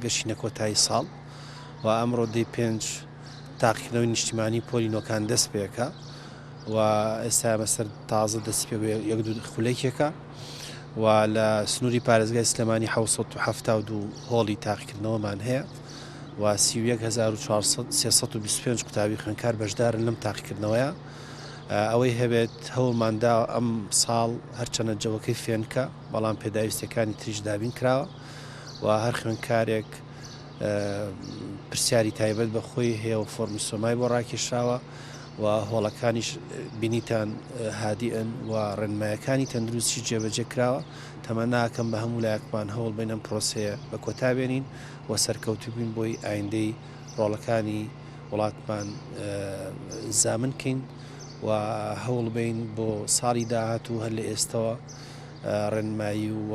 گەشینە کۆتایی ساڵ و ئەمڕۆ دەی پێنج تاقیکردنەوەی نیشتیمانی پۆلی نۆکان دەست پێکا و ئێستا بەسەر تازە دەستی پێ یەک دوو خولەکێکە و لە سنووری پارێزگای سلێمانی 772 هۆڵی تاقیکردنەوەمان هەیە و 31325 قوتابی خوێنکار بەشدارن لەم تاقیکردنەوەیە. ئەوەی هەبێت هەوڵماندا ئەم ساڵ هەرچەنە جەوەکەی فێنکە بەڵام پێداویستەکانی تریش دابین کراوە و هەر خوێندکارێک پرسیاری تایبەت بە خۆی هەیە و فۆرمی سۆمای بۆ ڕاکێشراوە و هۆڵەکانیش بینیتان هادیئن و ڕێنمایەکانی تەندروستی جێبەجێ کراوە تەمەناکەم بە هەموو لایەکمان هەوڵ بین ئەم پرۆسەیە بە کۆتا بێنین و سەرکەوتوو بین بۆی ئایندەی ڕۆڵەکانی وڵاتمان زامن کەین و هەوڵ بین بۆ ساڵی داهاتوو هەر لە ئێستەوە ڕێنمایی و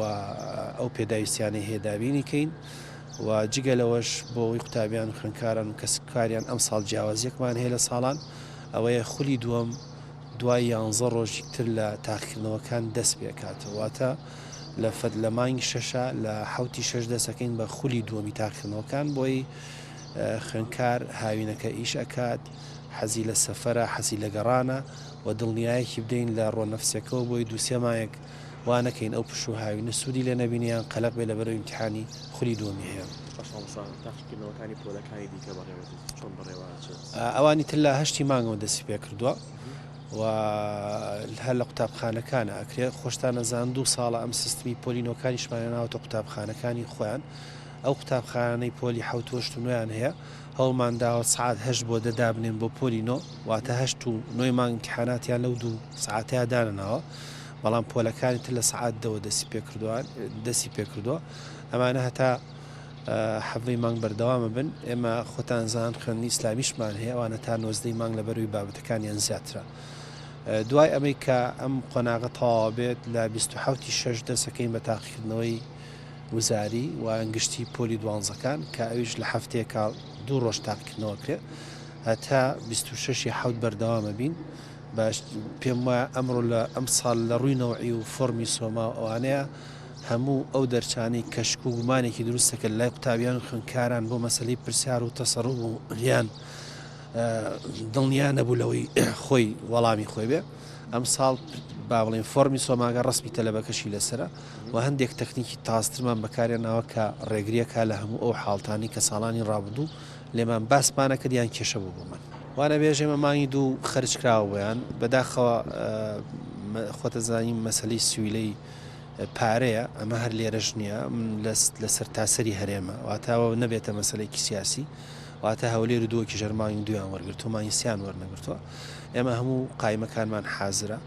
ئەو پێداویستیانەی هەیە دابینی کەین و جگە لەوەش بۆ ئەوەی قوتابیان و خوێندکاران و کەسوکاریان ئەمساڵ جیاوازیەکمان هەیە لە ساڵان ئەوەیە خولی دووەم دوای یانزە ڕۆژی تر لە تاقیکردنەوەکان دەست پێکاتەوە واتە لە فەد لە مانگی شەشە لە حوتی شەش دەسەکەین بە خولی دووەمی تاقیکردنەوەکان بۆی خوێندکار هاوینەکە ئیش ئەکات حەزی لە سەفەرە حەزی لە گەڕانە و دڵنیایەکی بدەین لە ڕۆ نەفسەکەوە بۆی دووسێ مانگێک وا نەکەین ئەو پشوو هاوینە سوودی لێ نەبینێ یان قەلەق بێ لەبەرئەوەی ئیمتیحانی خولی دووەمی هەیە. باش مامۆستا تاقیکردنەوەکانی پۆلەکانی دیکە بەڕێوە دێت چۆن بەڕێوە ئەچێت؟ ئەوانی تر لە هەشتی مانگەوە دەستی پێکردووە و هەر لە قوتابخانەکانە ئەکرێ خۆشتان ئەزان دوو ساڵە ئەم سیستمی پۆلی نۆکانیشمان هێناوەتە قوتابخانەکانی خۆیان ئەو قوتابخانانەی پۆلی حەوت و هەشت و نۆیان هەیە هەوڵمان داوە سەعات هەشت بۆ دە دابنێن بۆ پۆلی نۆ واتە هەشت و نۆی مانگ ئیمتیحاناتیان لەو دوو سەعاتەیا دانەناوە بەڵام پۆلەکانی تر لە سەعات دەوە دەستی پێکردووە دەستی پێکردووە ئەمانە هەتا حەڤەی مانگ بەردەوامە بن ئێمە خۆتان زان خوێندنی ئیسلامیشمان هەیە ئەوانە تا نۆزدەی مانگ لە بەروی بابەتەکانیان زیاترە دوای ئەمەی کە ئەم قۆناغە تەواوە بێت لە 27 شەش دەسەکەین بە تاقیکردنەوەی وزاری و گشتی پۆلی دوانزەکان کە ئەویش لە هەفتەیەکا دوو ڕۆژ تاقیکردنەوە کرێ هەتا 26 ی حەوت بەردەوامە بین باش پێم وایە ئەمڕۆ لە ئەمساڵ لە ڕووی نەوعی و فۆرمی سۆما و ئەوانەیە هەموو ئەو دەرچانەی کە شک و گومانێکی دروست دەکرد لای قوتابیان و خوێندکاران بۆ مەسەلەی پرسیار و تەسەروف و یان دڵنیا نەبوو لەوەی خۆی وەڵامی خۆی بێ ئەمساڵ با بڵێن فۆرمی سۆماگە ڕسمی تەلەبەکەشی لەسرە و هەندێک تەکنیکی تازترمان بەکارهێناوە کە ڕێگریەکە لە هەموو ئەو حاڵتانی کە ساڵانی ڕابردوو لێمان باسمانە کرد یان کێشە بوو بۆمان. وانەبێژ ئێمە مانگی دوو خەرج کراوە بۆیان بەداخەوە خۆتەزانی مەسەلەی سویلەی پارەیە ئەمە هەر لێرەش نییە لە سەرتاسەری هەرێمە واتاوە نەبێتە مەسلەیەکی سیاسی واتە هەولێر و دووەکی ژەر مانگی دویان وەرگرتو مانگی سیان وەرنەگرتووە ئێمە هەموو قایمەکانمان حازرە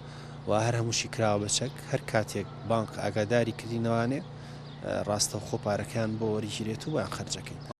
و هەر هەمووشی کراوە بە چەک هەر کاتێک بانک ئاگاداری کردینەوانێ ڕاستەوخۆ پارەکەیان بۆ وەریگیرێت و بۆیان خەرجەکەین.